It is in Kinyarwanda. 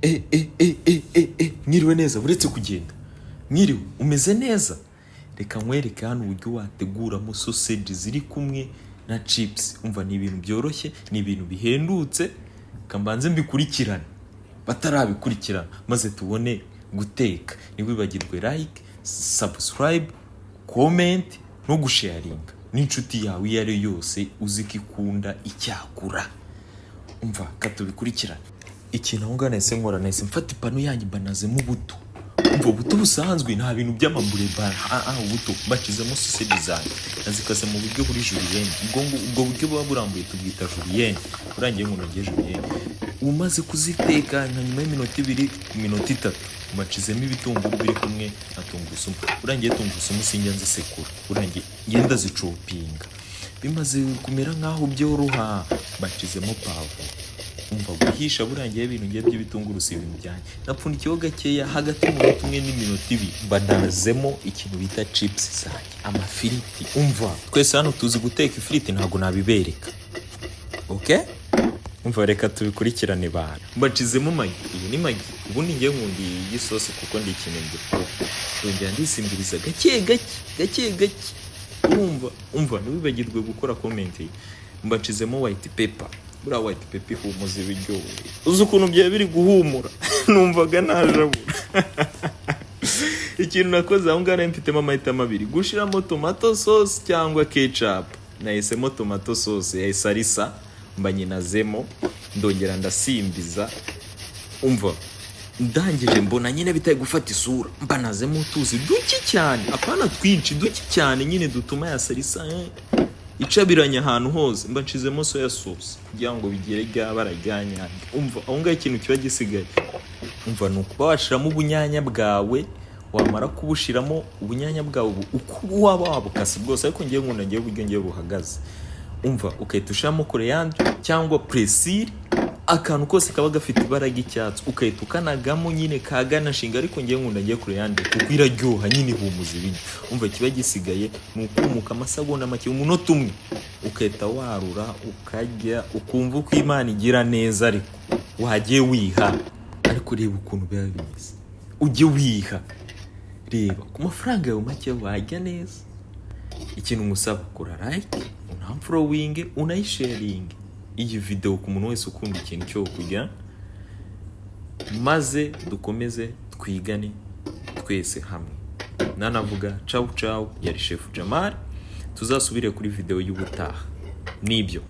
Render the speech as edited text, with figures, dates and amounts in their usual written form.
E e e e e e, mwiriwe neza. Uretse kugenda, mwiriwe, umeze neza? Reka nkwereke hano uburyo wateguramo sausage ziri kumwe na chips. Umva, ni ibintu byoroshye, ni ibintu bihendutse. Reka mbanze mbikurikirane batarabikurikirana, maze tubone guteka. Ntiwibagirwe like, subscribe, comment no gusharinga n'inshuti yawe iyo ari yo yose uzi ko ikunda icyakura. Umva, katubikurikirane. Ikintu aho ngaho nahise nkora, nahise mfata ipanu yanjye, mbanazemo ubuto. Umva, ubuto busanzwe, nta bintu by'amabureba. Ubuto bacizemo sausage zanjye, nazikase mu buryo buri julienne. Ubwo buryo buba burambuye tubwita julienne. Urangiye ngo nogeye julienne, umaze kuziteka nka nyuma y'iminota 2 ku minota 3, mbacizemo ibitunguru biri kumwe na tungurusumu. Urangiye, tungurusumu sinjya nzisekura, urangiye ngenda zicopinga. Bimaze kumera nk'aho byoroha, bacizemo pavuro. Umva, guhisha burangiye, ibintu ngiye by'ibitunguru si ibintu byanjye. Napfundikiyeho gakeya, hagati y'umunota 1 n'iminota 2, mbanazemo ikintu bita chips zanjye, amafiriti. Umva, twese hano tuzi guteka ifiriti, ntabwo nabibereka. Okay, umva, reka tubikurikirane bana. Mbacizemo Maggi, iyi ni Maggi. Ubundi ngiye nkunda iyi y'isosi kuko ndi ikinenge. Ndongera ndisimbiriza gake gake gake gake. Urumva, umva, ntiwibagirwe gukora comment. Mbacizemo white pepper. Buriya white pepper ihumuza ibiryo. Uzi ukuntu byari biri guhumura? Numvaga najabura. Ikintu nakoze aho ngaho, nari mfitemo amahitamo abiri: gushiramo tomato sauce cyangwa ketchup. Nahisemo tomato sauce ya salsa, mba nyinazemo, ndongera ndasimbiza. Umva, ndangije mbona nyine bitari gufata isura, mbanazemo utuzi duke cyane, apana twinshi, duke cyane nyine dutuma ya salsa icabiranye ahantu hose. Mba nshizemo soya sauce kugira ngo bigere rya bara rya nyaryo. Umva, aho ngaho ikintu kiba gisigaye, umva, ni ukuba washiramo ubunyanya bwawe. Wamara kubushiramo ubunyanya bwawe, uko waba wabukase bwose, ariko ngewe nkunda ngewe uburyo ngewe buhagaze. Umva, ugahita ushiramo coriandre cyangwa persil, akantu kose kaba gafite ibara ry'icyatsi, ugahita ukanagamo nyine kaganashinga. Ariko ngewe nkunda ngewe coriandre kuko iraryoha nyine, ihumuza ibiryo. Umva, kiba gisigaye ni ukumuka amasegonda make, umunota 1, ugahita warura, ukarya, ukumva uko Imana igira neza. Ariko wagiye wiha, ariko reba ukuntu biba bimeze, ujye wiha. Reba, ku mafaranga yawe make wajya neza. Ikintu ngusaba, kora like, unamfollowinge, unayisharinge iyi video ku muntu wese ukunda ikintu cyo kurya, maze dukomeze twigane twese hamwe. Nanavuga cawu cawu. Yari Chef Jamal, tuzasubire kuri video y'ubutaha. Nibyo.